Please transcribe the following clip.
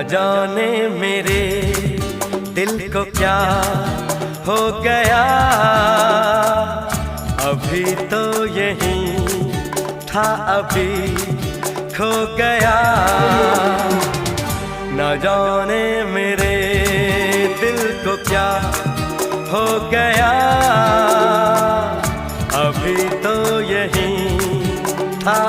न जाने मेरे दिल को क्या हो गया, अभी तो यही था अभी खो गया। न जाने मेरे दिल को क्या हो गया, अभी तो यही था।